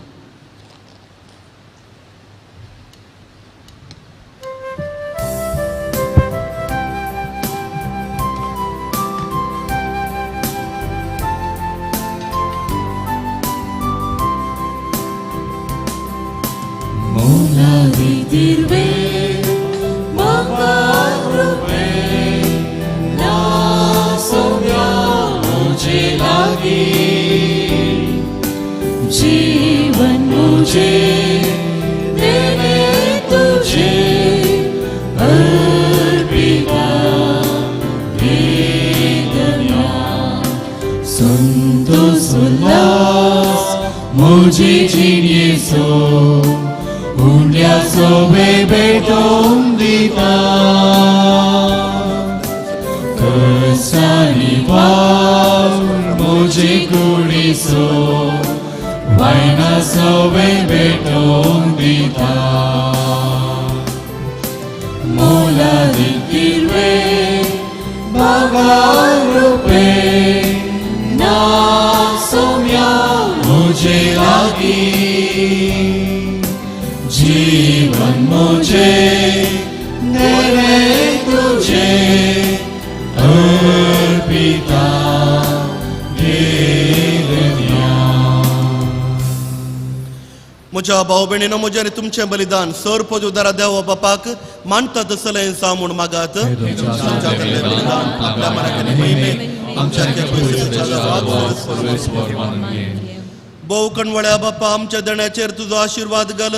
जीवन मुझे देने तुझे अर्पिता वेदना, संतोष उल्लास मुझे जिणेचो उंड्या सोबे भेटोवन दिता, कसानी वावर मुझे कुडीचो वायना सोबे भेटोवन दिता. मोलादीक दिर्वे बागार रुपे ना सोम्या मुझे लागी, जीवन मुझे देने तुझे अर्पिता देवन्या. म्हज्या भाव भयणीनो, म्हजें आनी तुमचें बलिदान सर पदुदारा देवा बापाक मानता तसलें जावं म्हूण मागात. बलिदान आपल्या मनाक आनी महिमेक आमच्या भोव कणवळ्या बापा, आमच्या देण्याचेर तुजो आशिर्वाद घाल.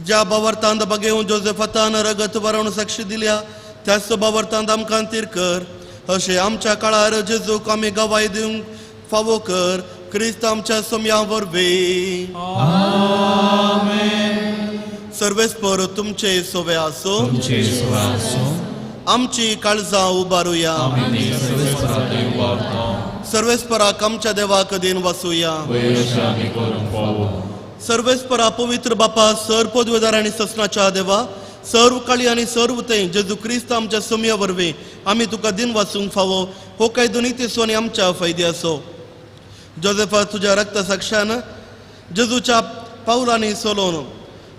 ज्या बावरतांत बगेवन जोसेफातान रगत वरोवन साक्षी दिल्या त्याच बावरतांत आमकां तीर कर. अशें आमच्या काळार जेजूक आमी गवाय दिवंक फावो कर. क्रिस्त आमच्या सोम्या वरवीं. सर्वेस्पर तुमचे सोवे आसो. आमची काळजां उबारुया. सर्वेस्पराक आमच्या देवाक दिन वाचुया. सर्वेस्परा पवित्र बापा, सर पदवेदार आनी ससनाच्या देवा, सर्व काळी आनी सर्व थंय जेजू क्रिस्त आमच्या सोम्या वरवीं आमी तुका दिन वाचूंक फावो हो कायदो नितीचो आनी आमच्या फायद्याचो. जोजेफा तुज्या रक्ता साक्षान जेजूच्या पावलांनी चलोवन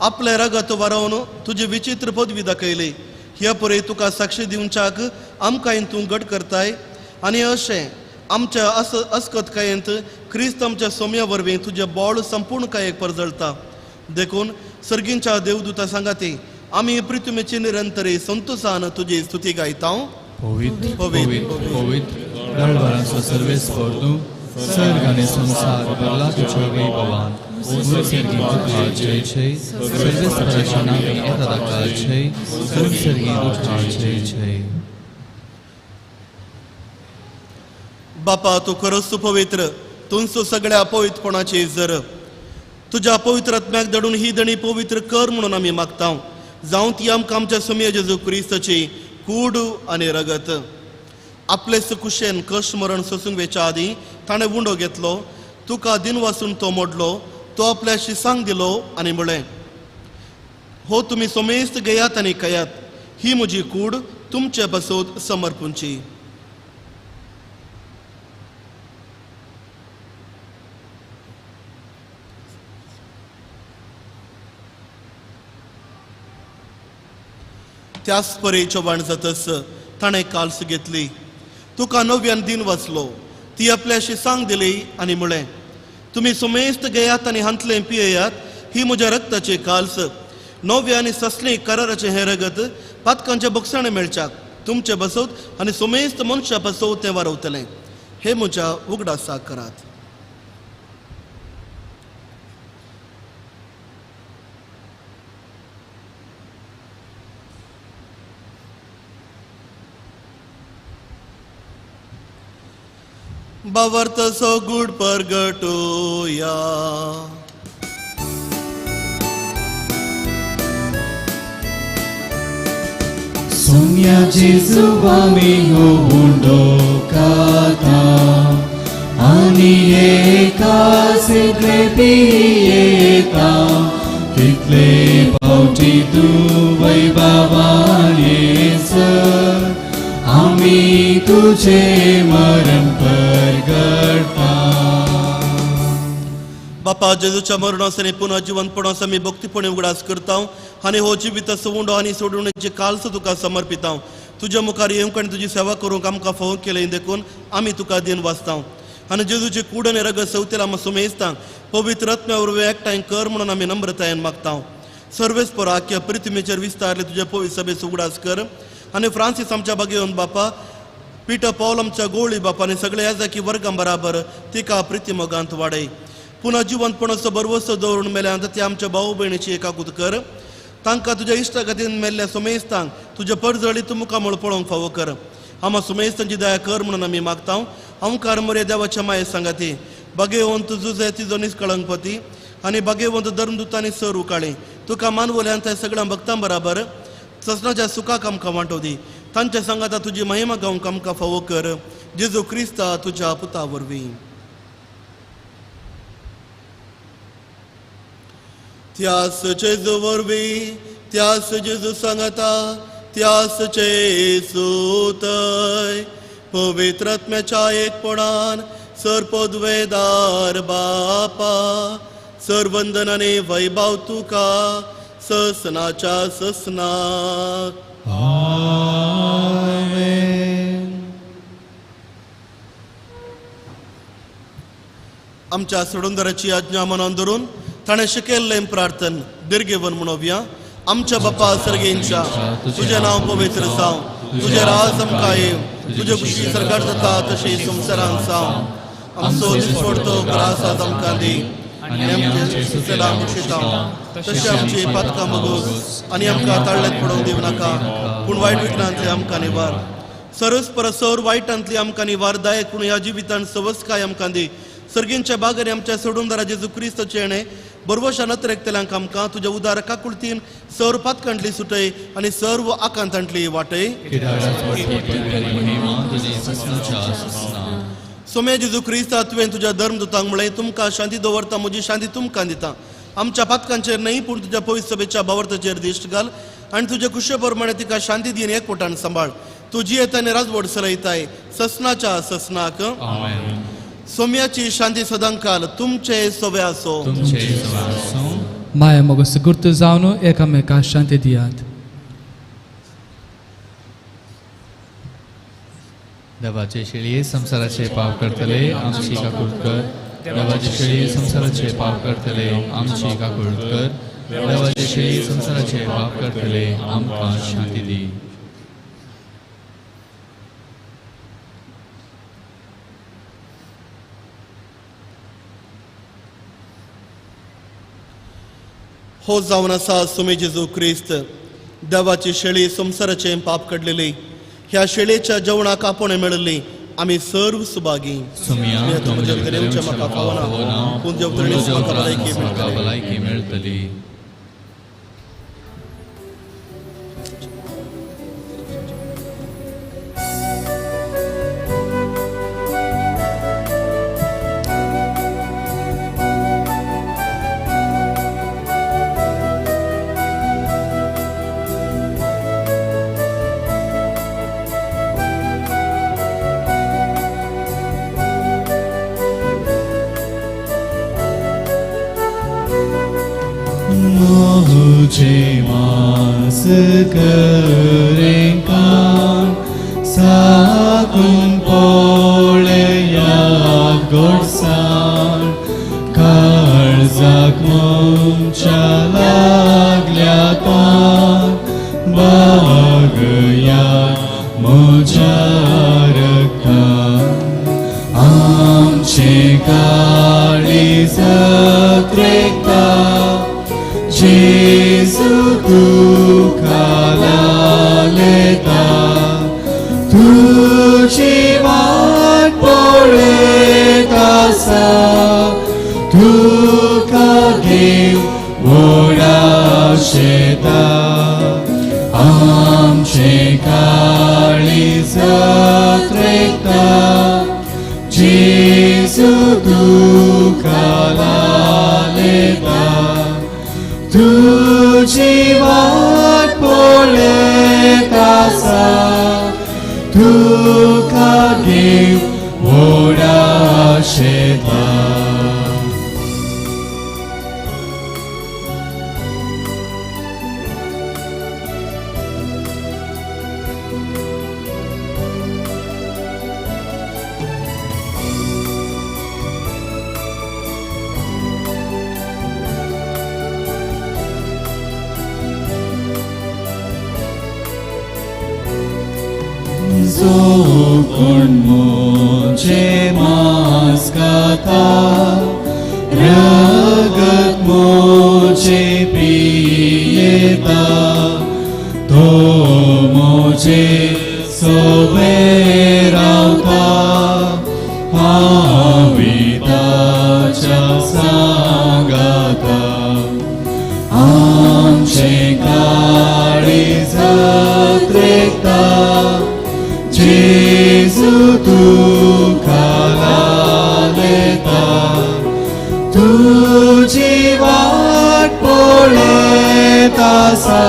आपलें रगत वारोवन तुजी विचित्र पदवी दाखयली. ह्या परे तुका साक्षी दिवच्याक आमकां तूं घट करताय आनी अशें आमच्या अस्कतकायेंत क्रिस्त आमच्या सोम्या वरवीं तुजें बळ संपूर्ण कायेक परजळता. देखून सर्गींच्या देवदूता सांगाती आमी प्रितुमेची निरंतरी संतोसान तुजी स्तुती गायता. पवित्र पवित्र पवित्र दळभरांचो सर्वेस्पर तूं, सर्ग आनी संवसार भरला तुज्या वैभवान. सर्गी तुका जय जय, सर्वेस्पराच्या नांवान येता ताका जय, सर्गी तुका जय जय. बापा तूं खरोच तूं पवित्र, तुमचो सगळ्या पवित्रपणाची जर तुज्या पवित्र आत्म्याक धाडून ही दणी पवित्र कर म्हणून आमी मागता. जावं ती आमकां आमच्या सोमया जेजू क्रिस्ताची कूड आनी रगत. आपलेच कुशेन कश्ट मरण सोसूंक वेच्या आदीं ताणें उंडो घेतलो, तुका दिन वासून तो मोडलो, तो आपल्या शिसांक दिलो आनी म्हळें, हो तुमी सोमेस्त घेयात आनी खायात, ही म्हजी कूड तुमचे पासत समर्पूंची. त्याच परी चोवाण जातच ताणें काल्स घेतली, तुका नव्यान दिन वाचलो, ती आपल्या शिसांक दिली आनी म्हळें, तुमी सुमेस्त घेयात आनी हांतलें पियेयात, ही म्हज्या रक्ताची काल्स, नव्या आनी ससली कराराचें हें रगत पातकांचे बोगसाणें मेळच्याक तुमचे बसोत आनी सुमेस्त मनशा बसोत तें वारवतलें. हे म्हज्या उगडासाक करात. बावर्तसो गूढ परगटोया. सोम्या जेजू आमी हो उंडो खाता आनी एका सितले पियेता, तितले पावटी तूं वैभवान येसर आमी तुझे मरण परगटा. बापा जेजूच्या मरणास आनी पुनः जिवंतपणास आमी भक्तीपणी उगडास करता आनी हो जिविताचो उंडो आनी सोडवणेची काल्स तुका समर्पिता. तुज्या मुखार येवंक आनी तुजी सेवा करूंक आमकां फावो केलें देखून आमी तुका दिन वाचता. आनी जेजूची कूड आनी रगत सवतेला आमी सुमेस्तांक पवित्र आत्म्या वरवीं एकठांय कर म्हणून आमी नम्रतायेन मागता. सर्वेस्पर आख्या पृथ्वीचेर विस्तारले तुज्या पवित्र सभेचो उगडास कर आनी फ्रांसीस आमच्या बागेवन बापा, पिटर पावल आमच्या गोळी बापा आनी सगळे याजाकी वर्गां बराबर तिका प्रितीमोगांत वाडय. पुनः जिवंतपणाचो बरवसो दवरून मेल्यांत ते आमच्या भाव भयणीची एकाकूत कर. तांकां तुज्या इश्टा खातीर मेल्ल्या सुमेस्तांक तुज्या परजळी तूं मुखामळ पळोवंक फावो कर. आमा सुमेस्तांची दया कर म्हणून आमी मागता. ओंकार मोरया देवाच्या माये सांगाती बागेवंत जुजे तिजो निष्कळंकपती आनी बागेवंत धर्मदूतांनी सर उकाळी तुका मानवल्यान त्या सगळ्या भक्तां बराबर ससनाच्या सुखाक आमकां वांटो दी. तांच्या सांगाता तुजी महिमा गावंक आमकां फावो कर. जेजू क्रिस्ता तुज्या पुता वरवीं. त्यास जेजू वरवीं, त्यास जेजू सांगाता, त्यास जेजू पवित्र आत्म्याच्या एकपणान सर पदवेदार बापा, सर वंदन आनी वैभव तुका ससनाच्या ससनाक. आमेन. आमच्या सोडूनदाराची आज्ञा मनान धरून ताणें शिकयल्लें प्रार्थन दीर्घेवन म्हणोवया. आमच्या बापा सर्गेंच्या, तुजें नांव पवित्र जावं, तुजें राज आमकां येवं, तुजे खुशी सरकार जाता तशी संवसारांत जावं. आमचो दिसपडतो ग्रास आज आमकां दी आनी आमचे सुचेलां बक्षिता तशें आमची पातकां बगोस आनी आमकां ताळ्यांत पडोवंक दिवं नाका, पूण वायट विघ्नांतली आमकां निवार. सरस परसर वायटांतली आमकां निवार दायक, पूण ह्या जिवितान सवसकाय आमकां दी. सर्गींच्या बागांनी आमच्या सोडूनदारा जेजू क्रिस्ताचें येणें बरवशा नत्रेकतल्यांक आमकां तुज्या उदार काकुळतीन सर्व पातकांतली सुटय आनी सर्व आकांतांतली वाटय. सोम्या जेजू क्रिस्ता, तुवें तुज्या धर्मदूतांक म्हळें, तुमकां शांती दवरता, म्हजी शांती तुमकां दिता. आमच्या पातकांचेर न्हय पूण तुज्या पवित्र सभेच्या भावार्थाचेर दिश्ट घाल आनी तुज्या कुशे प्रमाणे तिका शांती दीन एकवटान सांबाळ. तुजी येतानी राजवट चलयताय ससनाच्या ससनाक. आमेन. सोम्याची शांती सदांकाल तुमचे सोवे आसो. तुमचे आसूं. माया मोग सुगूर्त जावन एकामेका शांती दियात. देवाचे शेळये संवसाराचे पाप करतले आमची काकूट कर. देवाचे शेळये संवसाराचे पाप करतले आमची काकूट कर. देवाचे शेळये संवसाराचे पाप करतले आमकां शांती दी. हो जावन आसा सुमी जेजू क्रिस्त देवाची शेळी संवसाराचें पाप काडलेली. ह्या शेळयेच्या जेवणाक आपोवणें मेळिल्ली आमी सर्व सुभागी. सुमिया तूं म्हज्या भितर येवचें म्हाका फावना, पूण देवतरणीच म्हाका भलायकी म्हाका मेळटली. भलायकी मेळटली. मुझे मास करें काम साकून पोळया गोडसाण काळजाक मुंच्या लागल्या तान बागया म्हज्या रक्तान आमचे काळीज त्रेकता जेजू तुका लालता तुजी वाट पळयत आसा तुका देव ओडाशेता आमचे काळीज त्रेकता जेजू तुका लालता तुजी वाट पळयत आसा तुका देव ओडाशेता. जो कोण म्हजें मांस खाता रगत म्हजें पियेता तो म्हजे सोबे रावता हांव ताच्या सांगाता. आमचें काळीज त्रेकता जेजू तुका लालता तुजी वाट पळयत आसा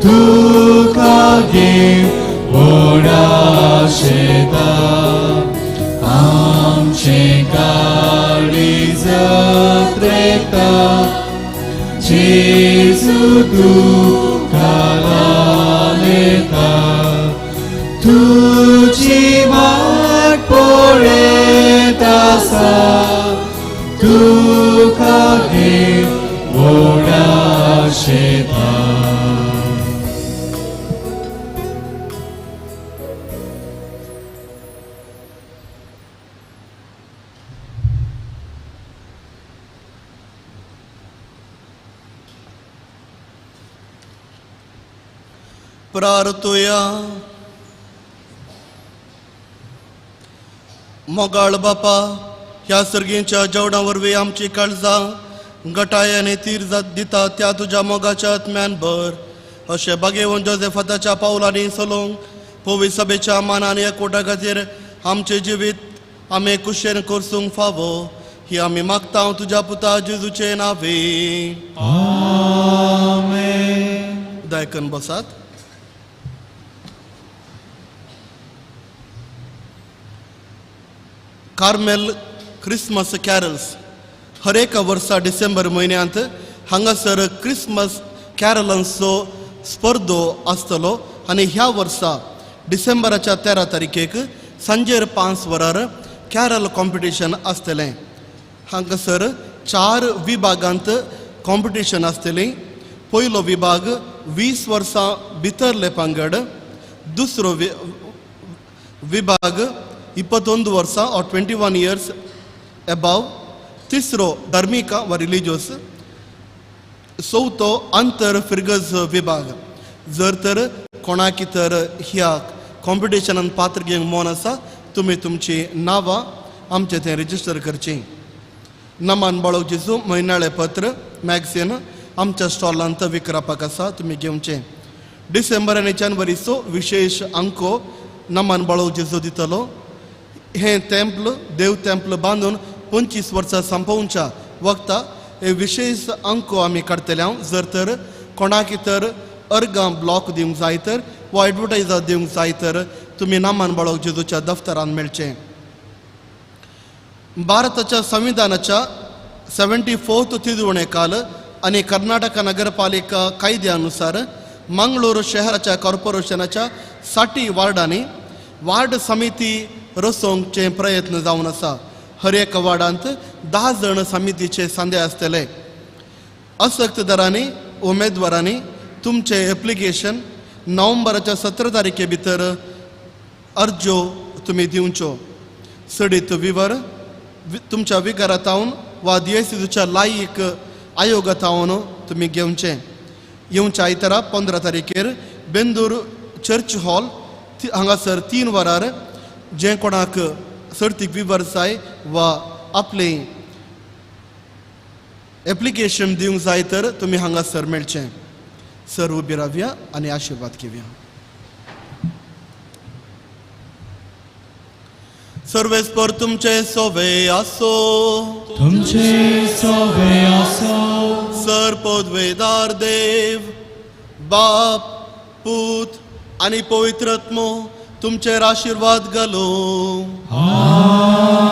तुका देव ओडाशेता. आमचें काळीज त्रेकता जेजू तुका लालता तुजी वाट पळयत आसा तुका देव ओडाशेता. प्रार्थुया. मोगाळ बापा, ह्या सर्गींच्या जेवणा वरवीं आमची काळजां गटाय आनी तीर दिता त्या तुज्या मोगाच्या आत्म्यान भर. अशें बागेवन जोजेफाताच्या पावलांनी चलोवंक पवित्र सभेच्या मानान एकवटा खातीर आमचें जिवीत आमी कुशेन करसूंक फावो ही आमी मागता तुज्या पुता जेजूचे नांवे. आमेन. दायकन बसात. कार्मेल क्रिसमस कॅरल्स हर एका वर्सा डिसेंबर म्हयन्यांत हांगासर क्रिसमस कॅरलांचो स्पर्धो आसतलो आनी ह्या वर्सा डिसेंबराच्या 13 तारखेक सांजेर 5 वरार कॅरल कॉम्पिटिशन आसतलें. हांगासर 4 विभागांत कॉम्पिटिशन आसतलें. पयलो विभाग 20 वर्सां भितरले पंगड, दुसरो विभाग 21 वर्सां ऑर 21 इयर्स एबाव, तिसरो धार्मीक वा रिलिजियस, चवथो आंतर फिरगज विभाग. जर तर कोणाकी तर ह्या कॉम्पिटिशनान पात्र घेवंक मन आसा तुमी तुमची नांवां आमचें थंय रजिस्टर करचीं. नमान बाळक जेजू म्हयनाळें पत्र मॅगझीन आमच्या स्टॉलांत विकरापाक आसा, तुमी घेवचें. डिसेंबर आनी जानेवारीचो विशेश अंको नमान बाळक जेजू दितलो. हें तेंपल देव तेंपल बांदून 25 वर्सां संपोवच्या वखता हे विशेश अंको आमी काडटले. हांव जर तर कोणाकी तर अर्गां ब्लॉक दिवंक जाय तर वा एडवर्टायजर दिवंक जाय तर तुमी नमान बाळक जेजूच्या दफ्तरान मेळचें. भारताच्या संविधानाच्या 74th तिजवणे काल आनी कर्नाटक नगरपालिका कायद्या अनुसार मंगळूर शहराच्या कॉर्पोरेशनाच्या 60 वार्डांनी वार्ड समिती रचोवचे प्रयत्न जावन आसा. हर एका वार्डांत 10 जण समितीचे सांदे आसतले. आसक्तदारांनी उमेदवारांनी तुमचें एप्लिकेशन नोव्हेंबराच्या 17 तारखे भितर अर्ज्यो तुमी दिवच्यो. चडीत विवर तुमच्या विगारातावन वा दियेसीच्या लायक आयोगातावन तुमी घेवचें. येवच्या आयतारा 15 तारखेर बेंदूर चर्च हॉल हांगासर 3 वरार जे कोणाक सर्तीक विवर जाय वा आपलें एप्लिकेशन दिवंक जाय तर तुमी हांगासर मेळचें. सर उबी रावया आनी आशिर्वाद घेवया. सर्वेस्पर तुमचे सोवे आसो, तुमचे सोवे आसो. सर पदवेदार देव बाप पूत आनी पवित्र आत्मो तुमचेर आशिर्वाद घालो.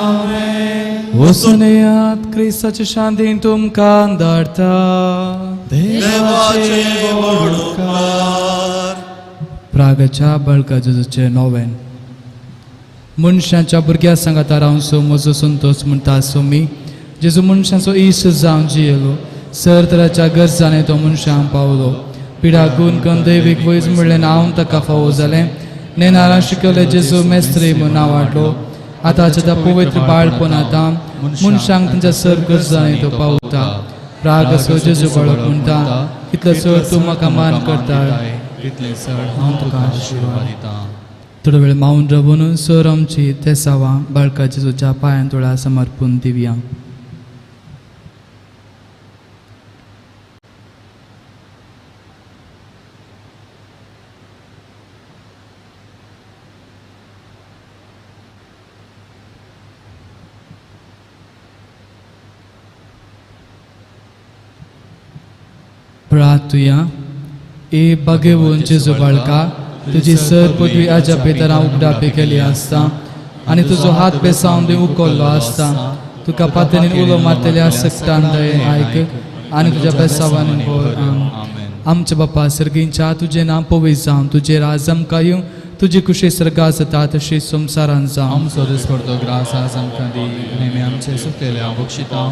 आमेन. वसुनयात क्रिस्ताचे शांतीन तुमकां धाडटा. देवाचे व्हड उपकार. प्रागच्या बळका जेजूचे नोवेन. मनशांच्या भुरग्या सांगाता रावसो म्हजो संतोष म्हणटा सोमी जेजू मनशांचो इश्ट जावन जियेलो. सर तराच्या गरजांनी तो मनशांक पावलो. पिडा गुण कन दैवीक वैज म्हणलें हांव ताका फावो जालें. नेनारां शिकयले जेजू मेस्त्री म्हूण नांव हाडलो. आतांच्या त्या पवित्र बाळपण आतां मनशांक तांच्या सर गरजांनी तो पावता. राग असो जेजू बाळक म्हणटा कितलो चड तूं म्हाका मान करता तितले चड हांव तुका आशिर्वाद दितां. थोडो वेळ मावन रावून सर आमची तेसावां बाळका जेजूच्या पांयां तोळा समर्पून दिवया. प्रार्थुया. ए बागेवन जेजू बाळका, तुजी सर पदवी आज्या पेतरां उगडापे केली आसता आनी तुजो हात बेसावन दी उखल्लो आसता. तुका पातळीन उलो मारतल्या सक्तान दयेन आयक आनी तुज्या बेसावान भर. आमच्या बापा सर्गींच्या तुजें नांव पवित्र जावं, तुजें राज आमकां येवं, तुजी कुशी सर्गां जाता तशी संवसारान जावं. आमचो दिसपडतो ग्रास आज आमकां दी आनी आमी आमचे सुकलेल्या बक्षिता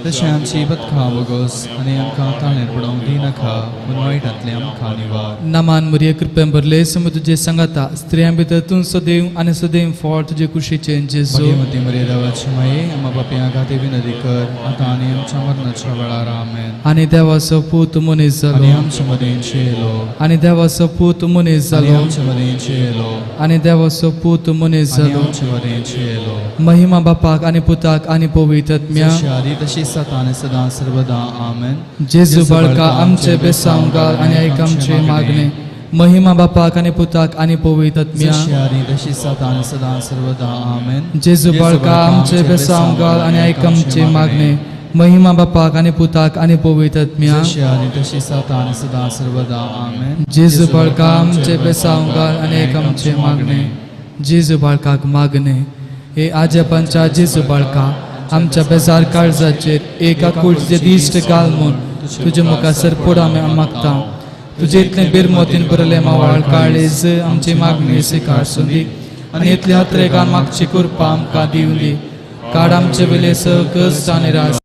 तशें आमची बदखां वगोस आनी आमकां ताणेर पडोवंक दिनाका पूण वायटांतलें आमकां निवार. नमान मरिये कृपेन भरले समज तुजें सांगाता, स्त्रियां भितर तूं सदैव आनी सदैव फळ तुजे कुशीचें जेजू. भगवती मरिये देवाची माये आमा पापयां खातीर विनंती कर आतां आनी आमच्या मरणाच्या वेळार. आमेन. आनी देवाचो पूत मनीस आनी जालो, आमचे मदें येयलो, आनी देवाचो पूत मनीस आनी जालो, आमचे मदें येयलो, आनी देवाचो पूत मनीस आनी जालो. आमचे मदें येयलो. महिमा बापाक आनी पुताक आनी पवित्र आत्म्याक, जशी आदी तशी सदां आनी सदां सर्वदा. आमेन. जेजू बाळका आमचे बेसांव घाल आनी आयक आमचे मागणे. महिमा बापाक आनी पुताक आनी पवित्र आत्म्याक, जशी आदी तशी सदां आनी सदां सर्वदा. आमेन. जेजू बाळका आमचे बेसांव घाल आनी आयक आमचे मागणे. महिमा बापाक आनी पुताक आनी पवित्र आत्म्याक, जशी आदी तशी सदां आनी सदां सर्वदा. आमेन. जेजू बाळका आमचे बेसांव घाल आनी आयक आमचे मागणे. जेजू बाळकाक मागणे. हे आजेपांच्या जेजू बाळका आमच्या बेजार काळजाचेर एक आकुळचे दिश्ट घाल म्हूण तुजे मुखार सरपोड आमी मागता. तुजे इतलें बिरमोतीन बरयलें मावाळ काळीज आमची मागणी स्विकार दी आनी इतले हत्रेकान मागची कृपा आमकां दिवं दी. काड आमचे वेले सकस आनी रास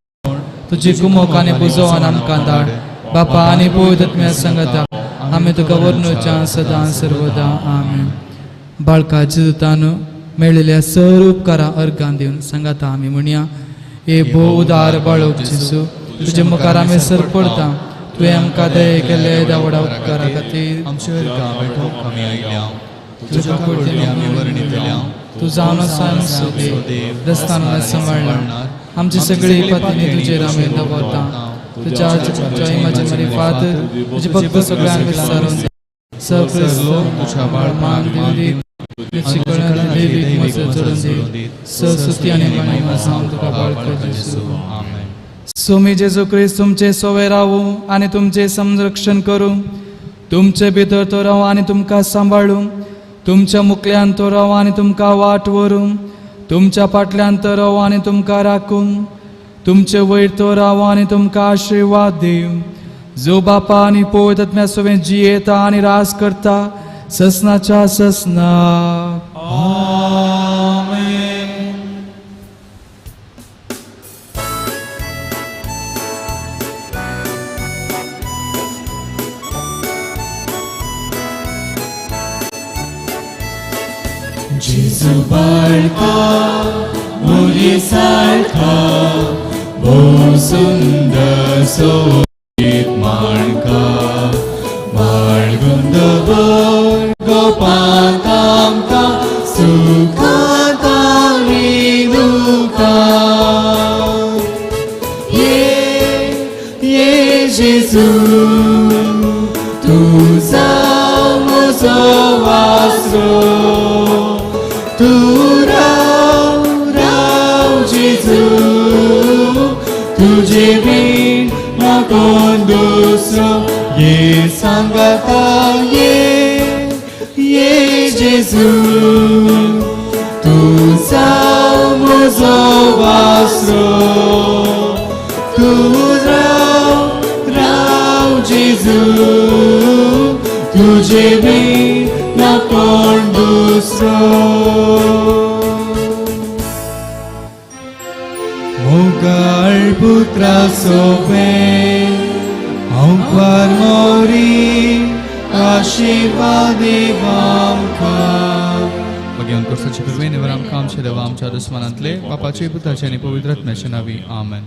तुजी कुमोक आनी बुजोवन आमकां धाड. बापा आनी पवित्र सांगता आमी तुका वर्णुच्या सदां सर्वदा. आमेन. बाळका जेजुतान मेळिल्ल्या सर उपकारां अर्गां दिवन सांगाता आमी म्हणया. हे भोव उदार बाळक जेजू तुजे मुखार आमी सर पडता. तुवें आमकां दये केल्ले दावडा उपकारा खातीर आमचे अर्गां भेटोवंक आमी आयल्या तुज्या कुर्तेन आमी वर्णितल्या. तूं जावन आसा आमचो देव दस्तान सांबाळना आमची सगळी पत्नी तुजेर आमी दवरता. तुज्या म्हजे मरिफात तुजे भक्त सगळ्यांक विचारून लोक तुझ्या मान दिवं दी. तुजी कळण देवीक मजत जोडून दी. सस्तुती आनी महिमा जावं तुका बाळका जेजू. आमेन. सोमी जेजू क्रिस्त तुमचे सोवे रावूं आनी तुमचें संरक्षण करूं. तुमचे भितर तो रावूं आनी तुमकां सांबाळूं. तुमच्या मुखल्यान तो रावूं आनी तुमकां वाट व्हरूं. तुमच्या फाटल्यान तो रावूं आनी तुमकां राखूं. तुमचे वयर तो रावूं आनी तुमकां आशिर्वाद दिवं. जो बापा आनी पवित्र आत्म्या सवें जियेता आनी रास करता ससनाच्या ससना. जेजू बाळका मुली सारखा भोव सुंदर सोबीत माणका बाळगून दवर गोपांत आमकां सुखांत आनी दुखांत. ये ये जेजू तूं जाव म्हजो वासरो. तूं राव राव जेजू तुजे बीन ना कोण दुसरो. ये सांगता ये ये जेजू तूं जाव म्हजो वासरो. तूं राव राव जेजू तुजे बीन ना कोण दुसरो. मोगाळ पुत्रा सोबे हांव मोरी आशिर्वाद आमकां. भगवान कोर्साचे कृपेन वर आमकां आमचे देवा आमच्या दुस्मानांतले बापाचे पुताचे आनी पवित्र आत्म्याचे नांवी. आमेन.